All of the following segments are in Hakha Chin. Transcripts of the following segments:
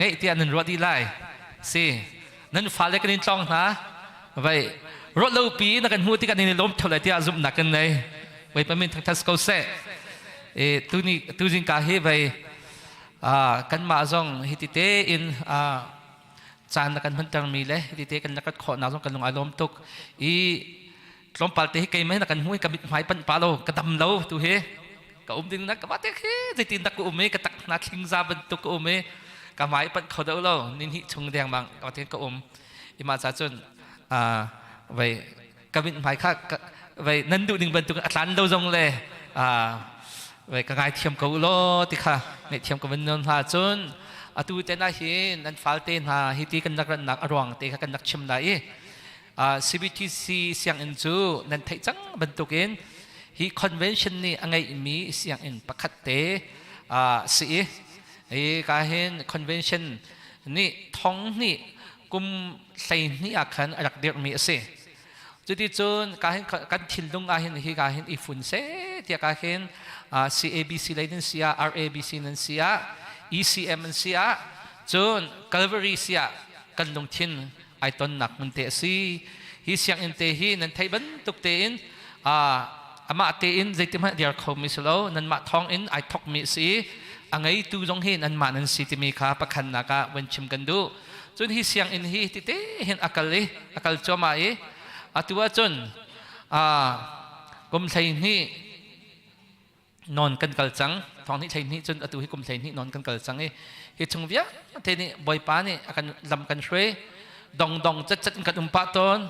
Ngeih tiah nan ruah dih lai. Si. Nan fale kan in tlawng hna. Vai ruah lo pi na kan hmuh tikah nan i lawm theo lai tiah zumhnak kan nei. Vai pamin thangthat ko seh. E tuni tuzing ka hi vai kanmah zong hi ti te in caan na kan hmanter mi le hi ti te kan lakat khawh nak zong kan lung ai lawm tuk. I tlawmpal te hi keimah na kan hmu ka mit hmai panh pa lo ka dam lo tu hi ka um ding na ka te khi zeitin dak ka um i ka tak na thling za bantuk ka um i ka hmai panh kho do lo nin hi chung deng bang ka te ka um i ma cha cun vai ka mit hmai kha vai nan duh ding bantuk a tlan lo zong le vai ka ngai thiam ko lo ti kha ngai thiam ko van non ha cun atu te na hi nan fal te hna hi ti kan nak ran nak aruang te kha kan nak chim la i CBTC sianginn cu nan theih cang bantukin hi convention nih a ngeihmi sianginn pakhat te si i hi ka hin convention nih thong hnih kum 12 ah khan a rak dirhmi a si. Cuticun ka hin kan thinlung ah hin hi ka hin i fun se tiah ka hin CABC lei nan si ah RABC nan si ah ECM nan si ah cun Calvary si ah kan lungthin ai tonnak hmun te a si. Hi sianginn te hi nan theih bantuk tein amah tein zeitihmanh dir khomi si lo nanmah thawng in ai thokmi a si. A ngeitu zong hi nanmah nan si timi kha pakhatnak ah van chim kan duh. Cun hi sianginn hi tite hin a kal i a kal cuahmah i atu ahcun kum 12 non kan kal cang. Thong hnih 12 cun atu hi kum 12 non kan kal cang i hi chung vialte nih Bawipa nih a kan lam kan hruai. Dong dong cat cat in kan um pah tawn.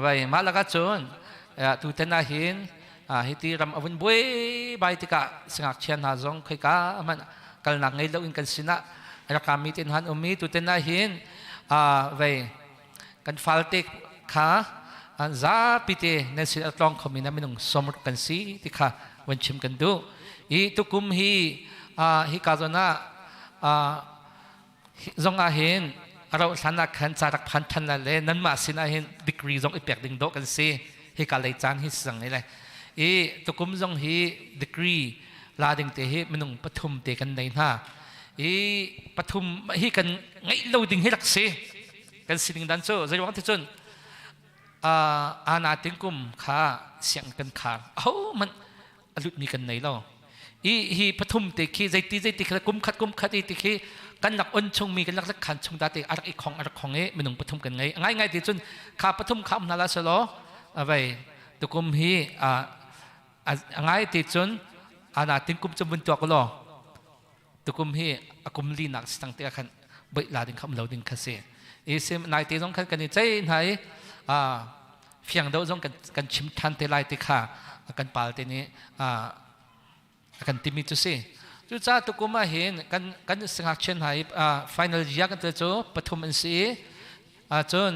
Vai mah lakah cun tu ten ah hin hiti ram a vun buai bai tikah singakchia hna zong khoika hmanh kalnak ngei lo in kan sinah rakami ten han um i tu ten ah hin vei kan falte kha zapi te nan sin a tlawng khomi na minung 60 kan si ti kha van chim kan duh. I tukum hi hi ka zawn ah zong ah hin a rauh hlan ah khan ca rak phan than la le nanmah sin ah hin degree zong i pek ding dawh kan si. Hi ka lei caan hi sang le i tukum zong hi degree la ding te hi minung pathum te kan nei hna. I pathum hi kan ngeih lo ding hi rak si. Kan sining dan cu zeiruang ti cun ana tingkum kha siang kan khar, aho man a lutmi kan nei lo. I hi pathum te khi zeiti zeiti kha kum khat kum khat i ti khi kan lak on chung mi kan lak khan chung da te arak i khong arak khong i minung pathum kan ngei. Ngai ngai ti cun kha pathum kha um hna la selo avei tukum hi a ngai ti cun ana tingkum chu mun tuak lo tukum hi a kum li nak si tang te khan boih la ding kham lo ding kha si. I sim nai te zong khan kan i chei hna i a fiang do zong kan kan chim than te lai te kha kan pal te nih a kan timi cu si. Cu ca tukum ah hin kan kan singakchian hna i final year kan te cu pathum an si i cun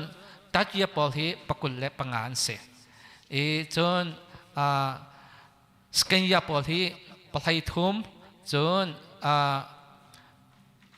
third year pawl hi 25 an si i, cun second year pawl hi 13, cun.